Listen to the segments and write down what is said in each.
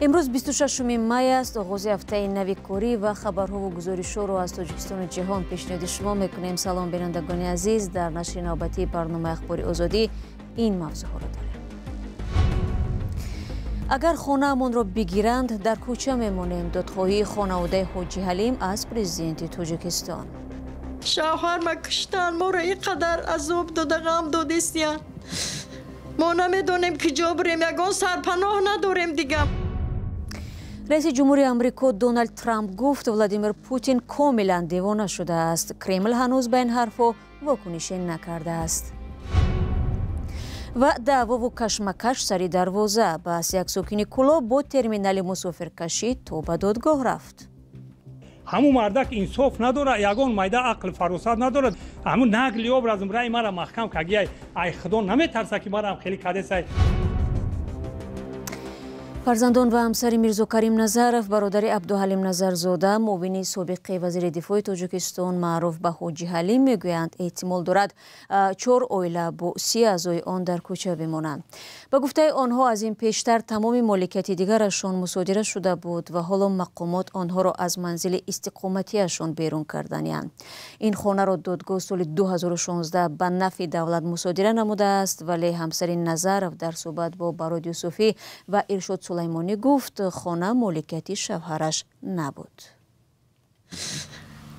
Имрӯз 26 май аст, оғози ҳафтаи нави корӣ ва хабарҳову гузоришҳоро аз Тоҷикистону ҷаҳон пешниҳоди шумо мекунем. Салом, бинандагони азиз. Дар нашри навбатии барномаи Ахбори Озодӣ ин мавзӯъҳоро дорем. Агар хонаамонро бигиранд, дар кӯча мемонем. Додхоҳии хонаводаи Ҳоҷи Ҳалим аз президенти Тоҷикистон. Шавҳарма куштан, моро ин қадар азоб дода, ғам додистиян. Мо намедонем, ки ҷо бирем, ягон сарпаноҳ надорем дига. Раиси ҷумҳури Амрико Доналд Трамп гуфт, Владимир Путин комилан девона шудааст. Кремл ҳанӯз ба ин ҳарфҳо вокунише накардааст. Ва даъвову кашмакаш сари дарвоза. Баҳси як сокини Кӯлоб бо терминали мусофиркашӣ то ба додгоҳ рафт. Ҳамун мардак инсоф надорад, ягон майда ақл фаросат надорад. Ҳамун нагли образм раи мара маҳкам кагиай. Ай худо наметарса, ки марам хеле кадесай. Фарзандон ва ҳамсари Мирзокарим Назаров, бародари Абдуҳалим Назарзода, муовини собиқи вазири дифои Тоҷикистон, маъруф ба Ҳоҷи Ҳалим, мегӯянд, эҳтимол дорад чор оила бо 30 аъзои он дар кӯча бимонанд. Ба гуфтаи онҳо, аз ин пештар тамоми моликияти дигарашон мусодира шуда буд ва ҳоло мақомот онҳоро аз манзили истиқоматиашон берун карданианд. Ин хонаро додгоҳ соли 2016 ба нафъи давлат мусодира намудааст, вале ҳамсари Назаров дар суҳбат бо Барод Юсуфӣ ва Иршод Сулаймонӣ гуфт, хона моликияти шавҳараш набуд.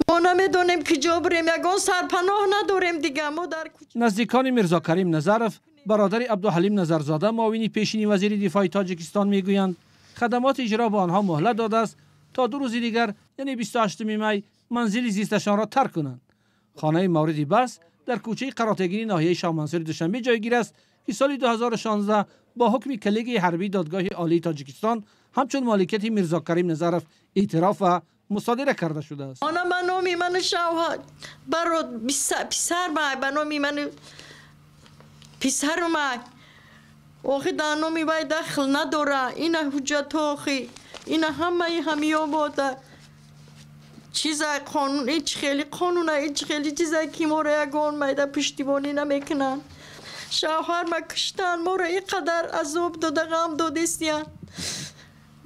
Мо намедонем, ки ҷо бирем, ягон сарпаноҳ надорем дига. Мо дар Наздикони Мирзокарим Назаров, бародари Абдуҳалим Назарзода, муовини пешини вазири дифои Тоҷикистон, мегӯянд, хадамоти иҷро ба онҳо муҳлат додааст, то 2 рӯзи дигар, яъне 28 май, манзили зисташонро тарк кунанд. Хонаи мавриди баҳс дар кӯчаи Қаротегини ноҳияи Шоҳмансури Душанбе ҷойгир аст, ки соли 2016 бо ҳукми коллегияи ҳарбии Додгоҳи Олии Тоҷикистон ҳамчун моликияти Мирзокарим Назаров эътироф ва мусодира карда шудааст. Она ба номи ману шавҳар, баро писар май, ба номи ману писару май. Охи, дар номи вай дахл надора. Ина ҳуҷҷатҳо, охи, ина ҳамаи ҳамиё бода. Чизай қонун, ҳеҷ хели қонуна, ҳеҷ хели чизай, ки моро ягон майда пуштибонӣ намекунанд. Шавҳарма куштан, моро ин қадар азоб дода, ғам додистиян.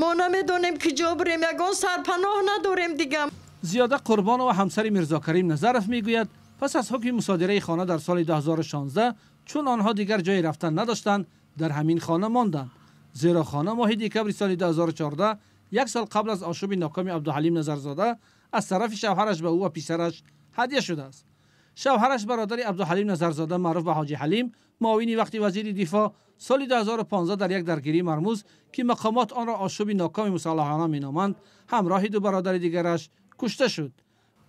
Мо намедонем, ки ҷо бирем, ягон сарпаноҳ надорем дига. Зиёда Қурбонова, ҳамсари Мирзокарим Назаров, мегӯяд, пас аз ҳукми мусодираи хона дар соли 2016, чун онҳо дигар ҷое рафтан надоштанд, дар ҳамин хона монданд, зеро хона моҳи декабри соли 2014, як сол қабл аз ошӯби нокоми Абдуҳалим Назарзода, аз тарафи шавҳараш ба ӯ ва писараш ҳадя шудааст. Шавҳараш, бародари Абдуҳалим Назарзода, маъруф ба Ҳоҷи Ҳалим, муовини вақти вазири дифоъ, соли 2015 дар як даргирии мармуз, ки мақомот онро ошӯби нокоми мусаллаҳона меноманд, ҳамроҳи ду бародари дигараш кушта шуд.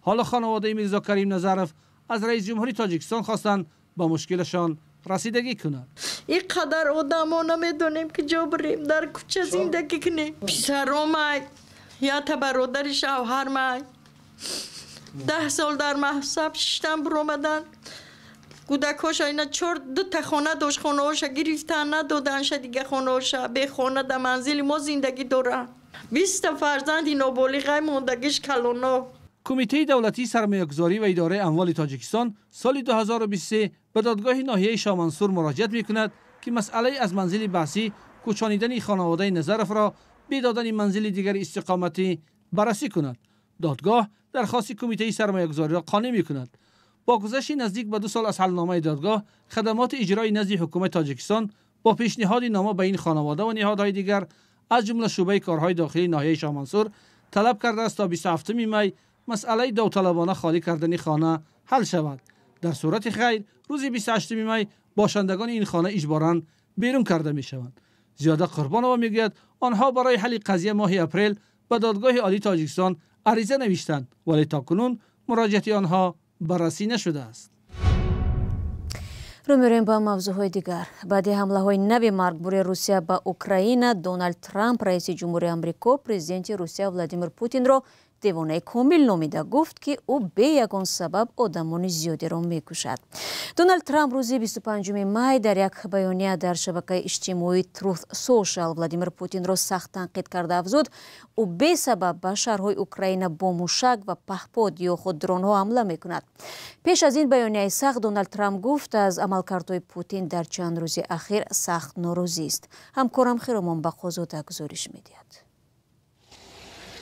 Ҳоло хонаводаи Мирзокарим Назаров аз раиси ҷумҳури Тоҷикистон хостанд, ба мушкилашон расидагӣ кунад. Ин қадар одамо намедонем, ки ҷо бирем, дар кӯча зиндагӣ кунем. Писаромай, ята бародари шавҳармай 10 сол дар маҳсаб шиштан, биромадан. Кӯдакҳоша ина чор дута хона дошт, хонаҳоша гирифтан, надоданша дига хонаҳоша. Бехона дар манзили мо зиндагӣ доранд. 20-та фарзанди ноболиғай мондагиш калоно. Кумитаи давлатии сармоягузорӣ ва идораи амволи Тоҷикистон соли 2023 ба додгоҳи ноҳияи Шоҳмансур муроҷиат мекунад, ки масъалаи аз манзили баҳсӣ кӯчонидани хонаводаи Назаровро бе додани манзили дигари истиқоматӣ баррасӣ кунад. Додгоҳ дархости кумитаи сармоягузориро қонеъ мекунад. Бо гузашти наздик ба 2 сол аз ҳалномаи додгоҳ, хадамоти иҷрои назди ҳукумати Тоҷикистон бо пешниҳоди нома ба ин хонавода ва ниҳодҳои дигар, аз ҷумла шӯъбаи корҳои дохилии ноҳияи Шоҳмансур, талаб кардааст, то 27 май масъалаи довталабона холӣ кардани хона ҳал шавад. Дар сурати хайр, рӯзи 28 май бошандагони ин хона иҷборан берун карда мешаванд. Зиёда Қурбонова мегӯяд, онҳо барои ҳалли қазия моҳи апрел ба Додгоҳи Олии Тоҷикистон ариза навиштанд, вале то кунун муроҷиати онҳо баррасӣ нашудааст. Рӯ меорем ба мавзӯъҳои дигар. Баъди ҳамлаҳои нави маргбори Русия ба Украина, Доналд Трамп, раиси ҷумҳури Амрико, президенти Русия Владимир Путинро девонаи комил номида гуфт, ки ӯ бе ягон сабаб одамони зиёдеро мекушад. Доналд Трамп рӯзи 25 май дар як баёния дар шабакаи иҷтимоии Truth Social Владимир Путинро сахт танқид карда афзуд: ӯ бесабаб ба шаҳрҳои Украина бо мушак ва паҳпод ё худ дронҳо ҳамла мекунад. Пеш аз ин баёнияи сахт Доналд Трамп гуфт, аз амалкардҳои Путин дар чанд рӯзи ахир сахт норозист. Ҳамкорам Хиромон Бақозода гузориш медиҳад.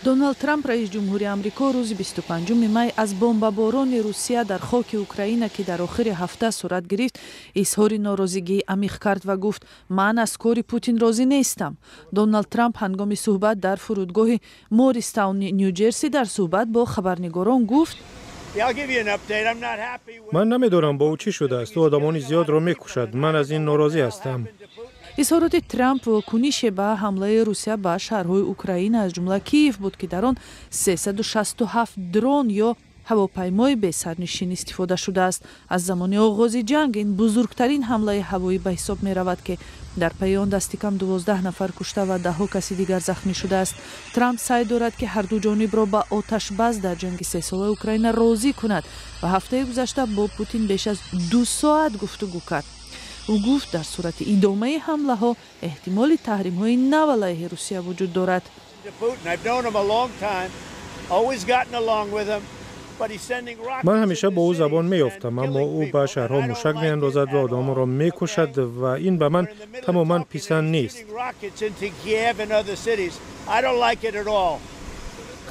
Доналд Трамп, раис ҷумҳури Амрико, рӯзи 25 май аз бомбаборони Русия дар хоки Украина, ки дар охири ҳафта сурат гирифт, изҳори норозигии амиқ кард ва гуфт: ман аз кори Путин розӣ нестам. Доналд Трамп ҳангоми суҳбат дар фурудгоҳи Морристауни Ню-Ҷерси дар суҳбат бо хабарнигорон гуфт: Ман намедонам, бо ӯ чӣ шудааст. Ӯ одамони зиёдро мекушад. Ман аз ин норозӣ ҳастам. Изҳороти Трамп вокунише ба ҳамлаи Русия ба шаҳрҳои Украина, аз ҷумла Киев буд, ки дар он 367 дрон ё ҳавопаймои бесарнишин истифода шудааст. Аз замони оғози ҷанг ин бузургтарин ҳамлаи ҳавоӣ ба ҳисоб меравад, ки дар пайи он дасти кам 12 нафар кушта ва даҳҳо каси дигар захмӣ шудааст. Трамп саъй дорад, ки ҳарду ҷонибро ба оташбас дар ҷанги сесолаи Украина розӣ кунад ва ҳафтаи гузашта бо Путин беш аз 2 соат гуфтугӯ кард. Ӯ гуфт, дар сурати идомаи ҳамлаҳо эҳтимоли таҳримҳои нав алайҳи Русия вуҷуд дорад. Ман ҳамеша бо ӯ забон меёфтам, аммо ӯ ба шаҳрҳо мушак меандозад ва одамонро мекушад ва ин ба ман тамоман писанд нест.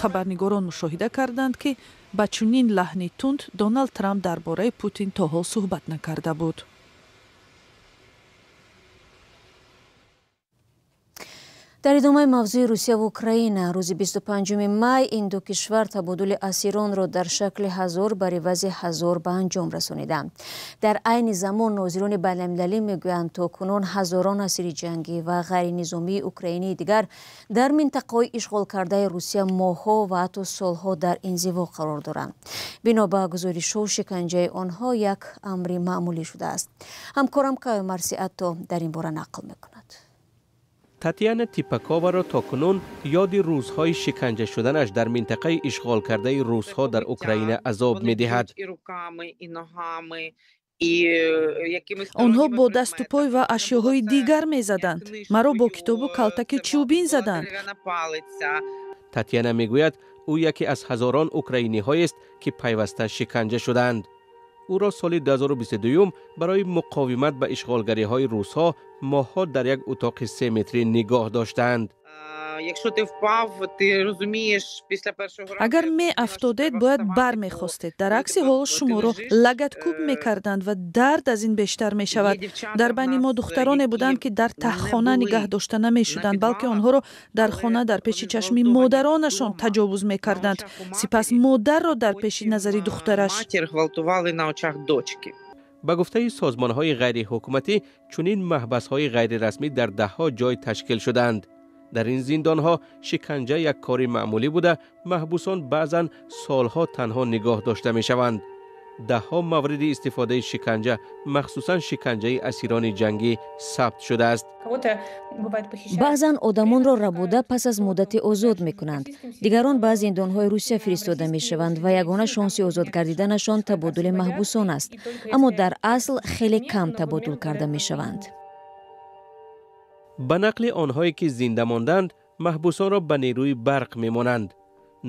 Хабарнигорон мушоҳида карданд, ки ба чунин лаҳни тунд Доналд Трамп дар бораи Путин то ҳол суҳбат накарда буд. Дар идомаи мавзӯи Русия ва Украина, рӯзи 25 май ин ду кишвар табодули асиронро дар шакли 1000 бар ивази 1000 ба анҷом расониданд. Дар айни замон нозирони байналмилалӣ мегӯянд, то кунун ҳазорон асири ҷангӣ ва ғайринизомии украинии дигар дар минтақаҳои ишғолкардаи Русия моҳҳо ва ҳатто солҳо дар инзиво қарор доранд. Бино ба гузоришҳо, шиканҷаи онҳо як амри маъмулӣ шудааст. Ҳамкорам Каё Марси Атто дар ин бора нақл мекунад. Татьяна Типаковаро то кунун ёди рӯзҳои шиканҷа шуданаш дар минтақаи ишғолкардаи русҳо дар Украина азоб медиҳад. Онҳо бо дасту пой ва ашёҳои дигар мезаданд. Маро бо китобу калтаки чӯбин заданд. Татьяна мегӯяд, ӯ яке аз ҳазорон украиниҳоест, ки пайваста шиканҷа шудаанд. Ӯро соли 2022 барои муқовимат ба ишғолгариҳои русҳо моҳҳо дар як утоқи 3 метрӣ нигоҳ доштаанд. Агар меафтодед, бояд бармехостед. Дар акси ҳол шуморо лагаткӯб мекарданд ва дард аз ин бештар мешавад. Дар байни мо духтароне буданд, ки дар таҳхона нигаҳ дошта намешуданд, балки онҳоро дар хона дар пеши чашми модаронашон таҷовуз мекарданд. Сипас модарро дар пеши назари духтараш. Ба гуфтаи созмонҳои ғайриҳукуматӣ, чунин маҳбасҳои ғайрирасмӣ дар даҳҳо ҷой ташкил шудаанд. Дар ин зиндонҳо шиканҷа як кори маъмулӣ буда, маҳбусон баъзан солҳо танҳо нигоҳ дошта мешаванд. Даҳҳо мавриди истифодаи шиканҷа, махсусан шиканҷаи асирони ҷангӣ, сабт шудааст. Баъзан одамонро рабуда пас аз муддате озод мекунанд. Дигарон ба зиндонҳои Русия фиристода мешаванд ва ягона шонси озод гардиданашон табодули маҳбусон аст. Аммо дар асл хеле кам табодул карда мешаванд. Ба нақли онҳое ки зинда монданд, маҳбусонро ба нерӯи барқ мемонанд.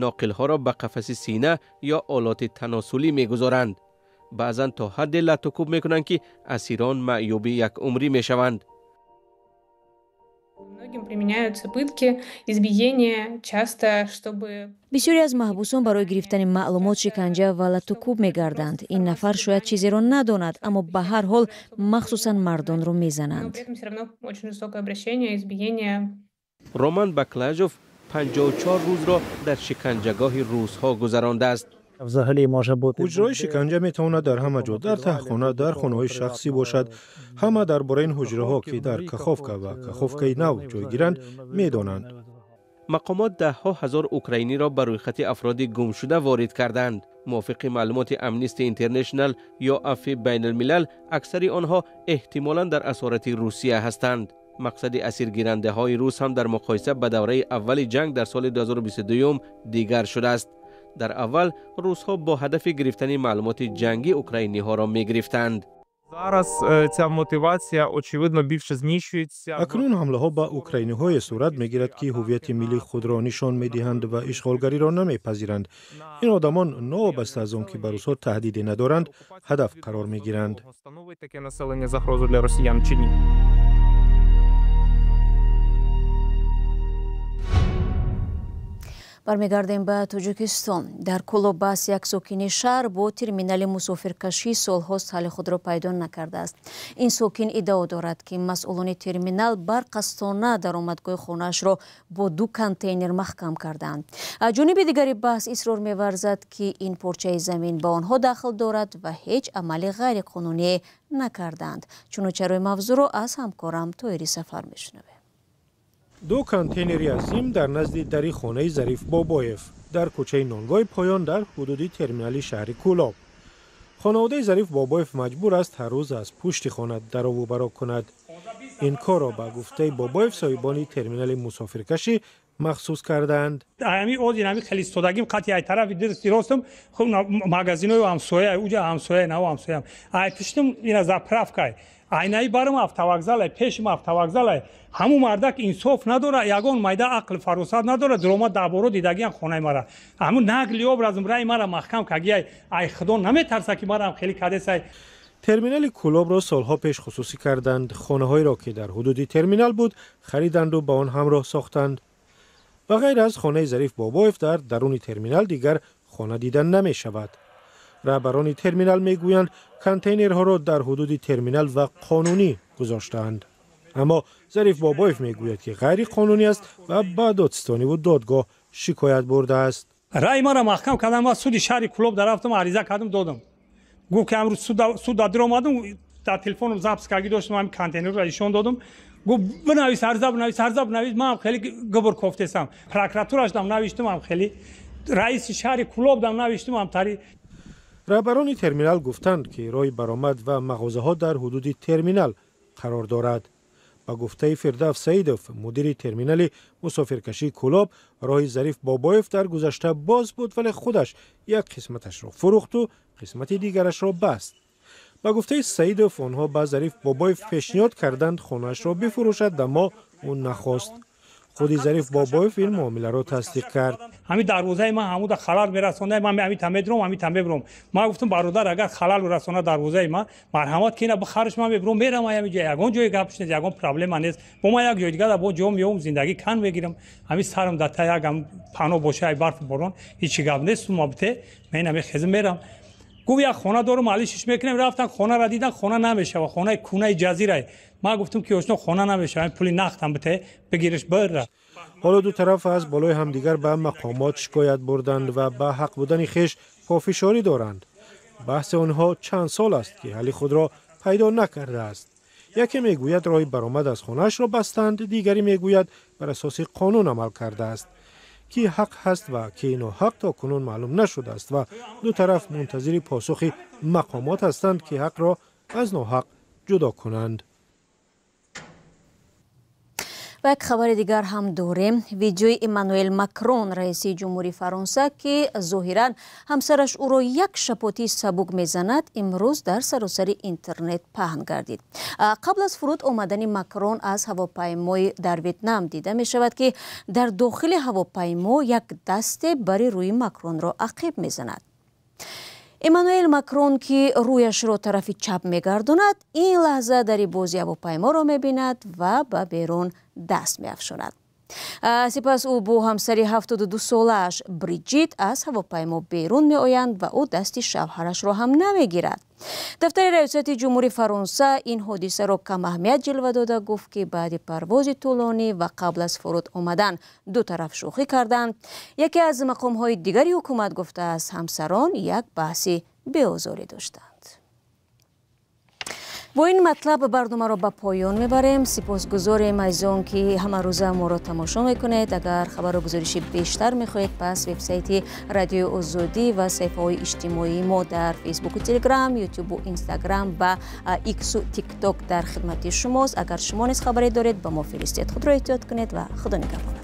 Ноқилҳоро ба қафаси сина ё олоти таносулӣ мегузоранд. Баъзан то ҳадде латтукӯб мекунанд, ки асирон маъюби якумрӣ мешаванд. Бисёре аз маҳбусон барои гирифтани маълумот шиканҷа ва латтукӯб мегарданд. Ин нафар шояд чизеро надонад, аммо ба ҳар ҳол махсусан мардонро мезананд. Роман Баклажов 54 рӯзро дар шиканҷагоҳи русҳо гузарондааст. Ҳуҷраҳои шиканҷа метавонад дар ҳама ҷо, дар таҳхона, дар хонаҳои шахсӣ бошад. Ҳама дар бораи ин ҳуҷраҳо, ки дар Каховка ва Каховкаи нав ҷойгиранд, медонанд. Мақомот даҳҳо ҳазор украиниро ба рӯйхати афроди гумшуда ворид карданд. Мувофиқи маълумоти Амнисти Интернешнал ё Афви байналмилал, аксари онҳо эҳтимолан дар асорати Русия ҳастанд. Мақсади асиргирандаҳои рус ҳам дар муқоиса ба давраи аввали ҷанг дар соли 2022 дигар шудааст. Дар аввал русҳо бо ҳадафи гирифтани маълумоти ҷангӣ украиниҳоро мегирифтанд. Зараз ця мотивація, очевидно, більше зміщується. Акнун ҳамлаҳо ба украиниҳое сурат мегирад, ки ҳуввияти миллии худро нишон медиҳанд ва ишғолгариро намепазиранд. Ин одамон, новобаста аз он ки ба русҳо таҳдиде надоранд, ҳадаф қарор мегиранд. Становить таке населення загрозу для росіян чи ні? Бармегардем ба Тоҷикистон. Дар Кӯлоб баҳс як сокини шаҳр бо терминали мусофиркашӣ солҳост ҳалли худро пайдо накардааст. Ин сокин иддао дорад, ки масъулони терминал барқасдона даромадгоҳи хонаашро бо ду контейнер маҳкам кардаанд. Ҷониби дигари баҳс исрор меварзад, ки ин порчаи замин ба онҳо дахл дорад ва ҳеҷ амали ғайриқонуние накардаанд. Чуну чарои мавзӯъро аз ҳамкорам Тоири Сафар мешунавем. Ду контейнери азим дар назди дари хонаи Зариф Бобоев дар кӯчаи Нонгои Поён дар ҳудуди терминали шаҳри Кӯлоб. Хонаводаи Зариф Бобоев маҷбур аст ҳар рӯз аз пушти хона дарову баро кунад. Ин корро ба гуфтаи Бобоев соҳибони терминали мусофиркашӣ махсус кардаанд. Ами озин ами хеле истодагим қати ай тарафи дурусти ростам хуб магазинои ҳамсоя уҷа ҳамсоя нав ҳамсоям ай пуштам ина заправкай айнаи барам автовокзалай пешим автовокзалай. Ҳамун мардак инсоф надора, ягон майда ақл фаросат надора. Дурома даҳборо дидагиам хонаи мара. Ҳамун нагли образм раи мара маҳкам кагиай. Ай худо наметарса, ки марам хеле кадесай. Терминали Кӯлобро солҳо пеш хусусӣ карданд. Хонаҳоеро, ки дар ҳудуди терминал буд, хариданду ба он ҳамроҳ сохтанд. Ба ғайр аз хонаи Зариф Бобоев дар даруни терминал дигар хона дида намешавад. Раҳбарони терминал мегӯянд, контейнерҳоро дар ҳудуди терминал ва қонунӣ гузоштаанд. Аммо Зариф Бобоев мегӯяд, ки ғайриқонунӣ аст ва ба додситониву додгоҳ шикоят бурдааст. Раи мара маҳкам кардам ва суди шаҳри Кӯлоб дарафтам, ариза кардам, додам. Гуфт, ки амрӯз суд даромадам, дар телефоном запис карги доштам, ҳамин контейнерро нишон додам. Гуфт, бинавис ариза, бинавис ариза, бинавис. Ман хеле губур кофтесам. Прокуратурашдам навиштам, ҳам хеле раиси шаҳри Кӯлобдам навиштам, ҳам тари. Раҳбарони терминал гуфтанд, ки роҳи баромад ва мағозаҳо дар ҳудуди терминал қарор дорад. Ба гуфтаи Фирдавс Саидов, мудири терминали мусофиркашии Кӯлоб, роҳи Зариф Бобоев дар гузашта боз буд, вале худаш як қисматашро фурӯхту қисмати дигарашро баст. Ба гуфтаи Саидов, онҳо ба Зариф Бобоев пешниҳод карданд хонаашро бифурӯшад, аммо ӯ нахост. Худи Зариф Бобоев ин муомиларо тасдиқ кард. Ҳамин дарвозаи ман ҳамуда халал мерасонда, ман ҳамин та медурам, ҳамин та мебурам. Ман гуфтам, бародар, агар халал расона дарвозаи ман, марҳамат ки ина бихариш, ман мебурам, мерам ҳамин ҷо, ягон ҷои гапш нест, ягон проблема нест. Бо ман як ҷои дигар бо ҷо меом, зиндагӣ кан мегирам. Ҳамин сарам дар та якам паноҳ боша, ай барфу борон, ҳеҷ гап нест, сума бите, ман ҳамин хезм мерам. Гуфт, як хона дорам, алишиш мекунем. Рафтан хонаро дидан, хона намешава, хонаи кунаи ҷазирай. Ман гуфтам, ки ошно, хона намешава, пули нақдам бите, бигириш бира. Ҳоло ду тараф аз болои ҳамдигар ба мақомот шикоят бурданд ва ба ҳақ будани хеш пофишорӣ доранд. Баҳси онҳо чанд сол аст, ки ҳалли худро пайдо накардааст. Яке мегӯяд, роҳи баромад аз хонаашро бастанд, дигаре мегӯяд, бар асоси қонун амал кардааст. Ки ҳақ ҳаст ва ки ноҳақ то кунун маълум нашудааст ва ду тараф мунтазири посухи мақомот ҳастанд, ки ҳақро аз ноҳақ ҷудо кунанд. Ва як хабари дигар ҳам дорем. Видеои Эммануэл Макрон, раиси ҷумҳури Фаронса, ки зоҳиран ҳамсараш ӯро як шапотии сабук мезанад, имрӯз дар саросари интернет паҳн гардид. Қабл аз фуруд омадани Макрон аз ҳавопаймои дар Ветнам дида мешавад, ки дар дохили ҳавопаймо як дасте бари рӯи Макронро ақиб мезанад. Эммануэл Макрон, ки рӯяшро тарафи чап мегардонад, ин лаҳза дари бози ҳавопайморо мебинад ва ба берун даст меафшонад. Сипас ӯ бо ҳамсари 72-солааш Бриҷит аз ҳавопаймо берун меоянд ва ӯ дасти шавҳарашро ҳам намегирад. Дафтари раёсати ҷумҳури Фаронса ин ҳодисаро камаҳамият ҷилва дода, гуфт, ки баъди парвози тӯлонӣ ва қабл аз фуруд омадан ду тараф шӯхӣ карданд. Яке аз мақомҳои дигари ҳукумат гуфтааст, ҳамсарон як баҳси беозорӣ доштанд. Бо ин матлаб барномаро ба поён мебарем. Сипосгузорем аз он, ки ҳамарӯза моро тамошо мекунед. Агар хабару гузориши бештар мехоҳед, пас вебсайти Радиои Озодӣ ва саҳифаҳои иҷтимоии мо дар Фейсбуку, Телеграм, Ютубу, Инстаграм ва Иксу Тикток дар хидмати шумост. Агар шумо низ хабаре доред, ба мо фиристед. Худро эҳтиёт кунед ва Худо нигаҳбон.